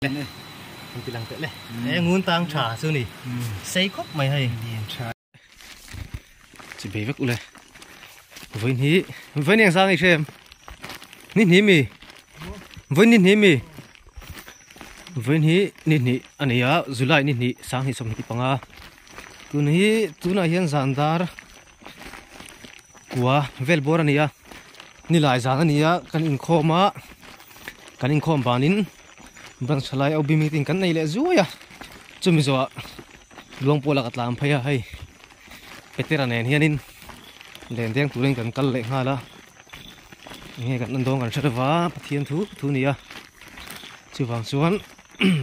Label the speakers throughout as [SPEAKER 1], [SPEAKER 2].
[SPEAKER 1] Le an ti lang teh le e ngun tang tha chu ni sei khawp mai hei lian tha chi bei vek ule vawiin hi vawiin eng zang i hrem ni hnih mi vawiin ni hnih mi vawiin hi ni hnih a ni a July ni hnih sanghnih sawmhnih panga tun hi tunah hian zan dar kua vel bawr a ni a nilai zan a ni a kan inkhawm a kan inkhawm vanin branch thalai OB meeting kan nei leh zuai a chumi zawhah luang pawh la ka tlan phei a hei Petera nen hianin len deng turin kan kal leh nghal a enge kan en dawn kan hre lova Pathian thu thu a ni a chuvang chuan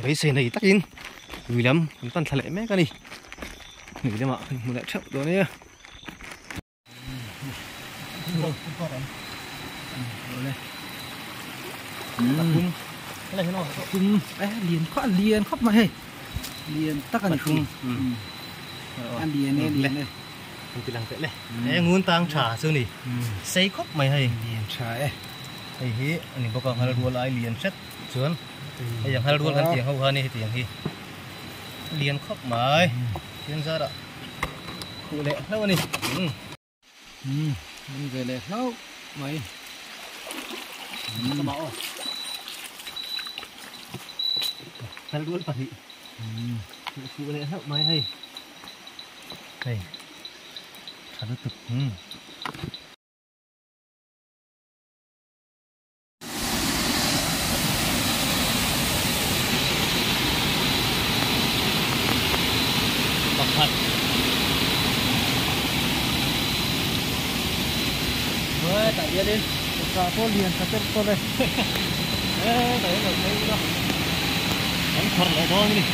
[SPEAKER 1] beisei nei takin lui lam kan pan thla leh mek a ni lui lamah kan hmu leh theuh dawn nia.
[SPEAKER 2] Lian khawp lian khawp mai hei lian tak a ni thung a lian e lian e
[SPEAKER 1] an ti lang teh le e ngun tang tha chu ni sei khawp mai hei
[SPEAKER 2] lian tha e
[SPEAKER 1] hei hi ani bawk a nghal rual ai lian hret chuan hei ang nghal rual kan tiang ho kha ni hetiang hi lian khawp mai thian zarah Khuh leh hlauh a ni.
[SPEAKER 2] Umm man ve leh hlauh mai.
[SPEAKER 1] Ka mah aw. Kal rual pahnih. Khuh leh hlauh mai hei. Hei. Tha lutuk. Pakhat
[SPEAKER 2] Tah hianin tah pawh lian tha teuh tawh le
[SPEAKER 1] tah hian lo phei ila kan khawrh leh dawn a ni.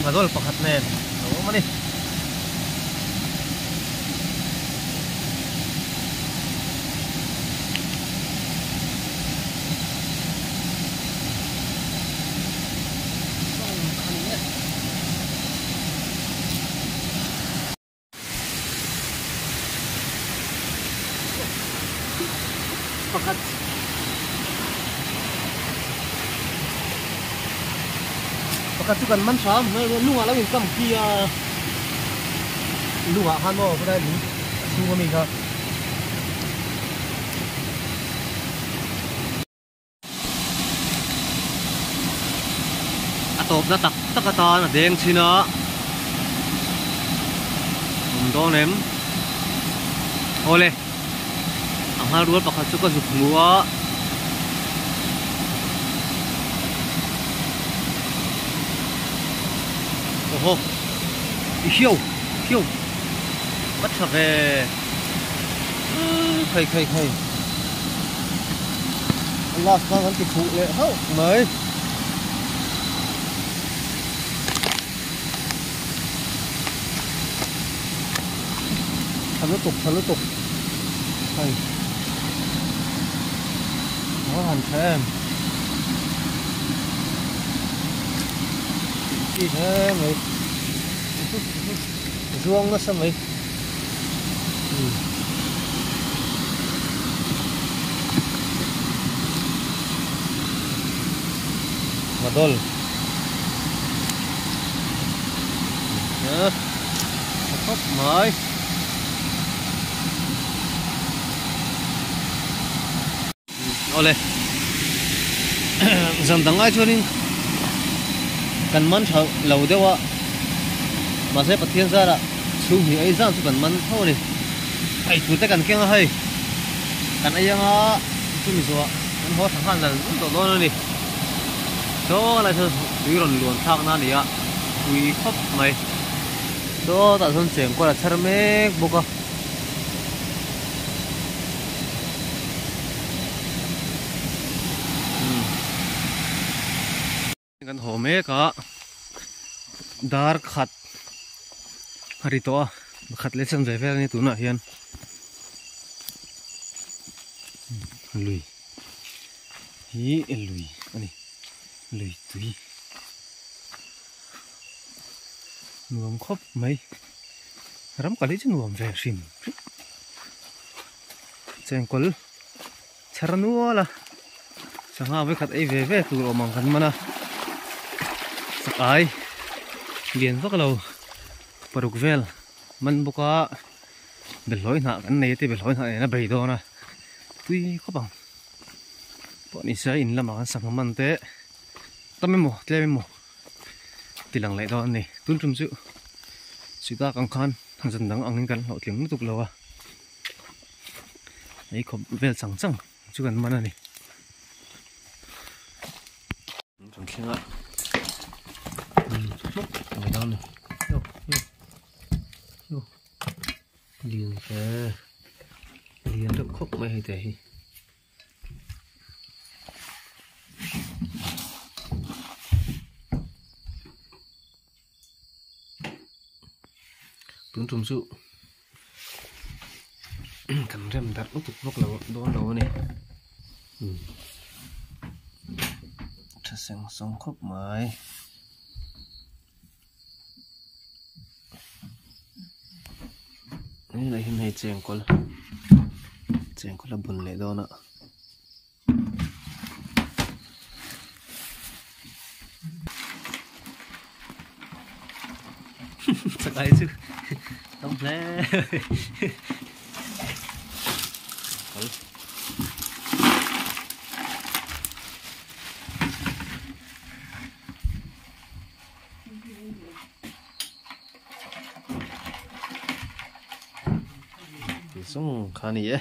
[SPEAKER 1] Ngadawl pakhat nen a lo awm a ni. Pakhat pakhat chu kan man hram lungah lo in kam khi a lungah khan maw khawlai lung a chhung ami kha. A tawpna tak tak atan a deng chhin a awm dawn em awle a nghal rual pakhat chu ka zuk hmu a. Awhaw i hiau hiau va tha ve khai khai khai. Last khan kan ti fuh leh hauh mai. Tha lutuk tha lutuk hei a han tha em tih chi hle mai zuang nasa mai. Madol tha khawp mai awle zan dang ai chuanin kan man tha lo deuh a mahse Pathian zarah chhung hnih ei zan chu kan man tho a ni ei tur te kan keng a hei kan ei anga chumi zawhah kan haw thla nghal nal nal tawh dawn a ni saw lai sawn tui rawn luan thlak na a ni a tui khawp mai sawtah sawn chengkawl a chher mek bawk a. Kan haw mek a dar khat a ri tawh a pakhat leh chan ve vel a ni tunah hian. Lui hi lui a ni lui tui nuam khawp mai ram kal hi chu nuam ve hrim hrim chengkawl chhar nual a sangha vawikhat ei ve ve tur awm ang kan man a chakai lian vak lo paruk vel man bawk a. Behlawi hnah kan nei a ti behlawi hnah nen a bei dawn a tui khawp ang pawh ni se in lamah kan sangha man te tam emaw tlem emaw ti lang leh dawn a ni tun tum chu sita kang khan zan dang angin kan hlawhtling lutuk lo a ei khawp vel chang chang chu kan man a ni. Kan thleng a mai dawn a ni. Lian hle lian deuh khawp mai hei te hi. Tun tum chu kan rem darh lutuk vak lo dawn lo a ni. Tha seng sawng khawp mai. Helai hian hei chengkawl chengkawl a bun leh dawn a. Chakai chu tam hle. Chengkawl. Ti sung kha ni e.